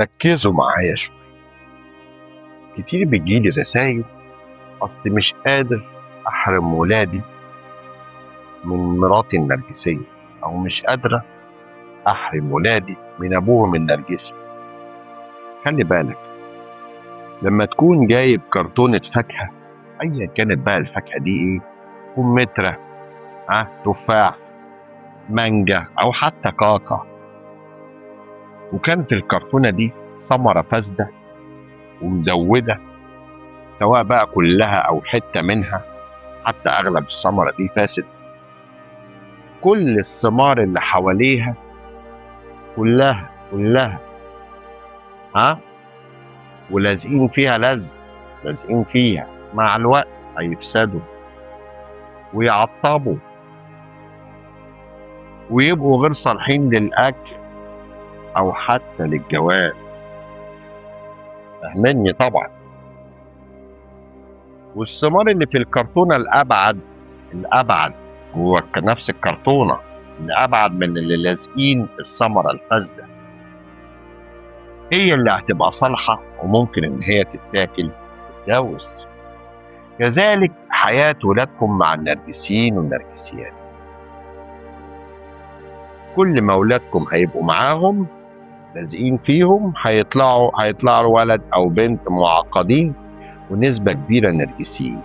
ركزوا معايا شوية. كتير بتجيلي رسايل أصل مش قادر أحرم ولادي من مراتي النرجسية، أو مش قادرة أحرم ولادي من أبوهم النرجسي. خلي بالك لما تكون جايب كرتونة فاكهة، أيا كانت بقى الفاكهة دي إيه، كمثرى، تفاح، مانجا، أو حتى كاكا، وكانت الكرتونة دي ثمرة فاسدة ومزودة، سواء بقى كلها أو حتة منها، حتى أغلب الثمرة دي فاسد، كل الثمار اللي حواليها كلها كلها ولازقين فيها لزق، لازقين فيها، مع الوقت هيفسدوا ويعطبوا ويبقوا غير صالحين للأكل أو حتى للجواز. فاهمني طبعا. والثمار اللي في الكرتونة الأبعد، الأبعد هو نفس الكرتونة اللي أبعد من اللي لازقين الثمرة الفاسدة، هي اللي هتبقى صالحة وممكن إن هي تتاكل وتتجوز. كذلك حياة ولادكم مع النرجسيين والنرجسيات، كل ما ولادكم هيبقوا معاهم لازقين فيهم هيطلعوا ولد أو بنت معقدين ونسبة كبيرة نرجسيين.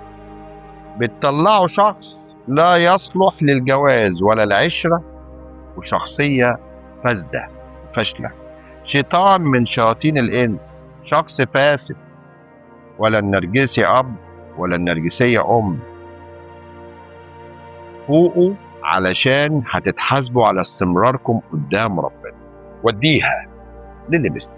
بتطلعوا شخص لا يصلح للجواز ولا العشرة، وشخصية فاسدة وفاشلة، شيطان من شياطين الإنس، شخص فاسد. ولا النرجسي أب ولا النرجسية أم. فوقوا علشان هتتحاسبوا على استمراركم قدام ربنا. وديها للي مستني.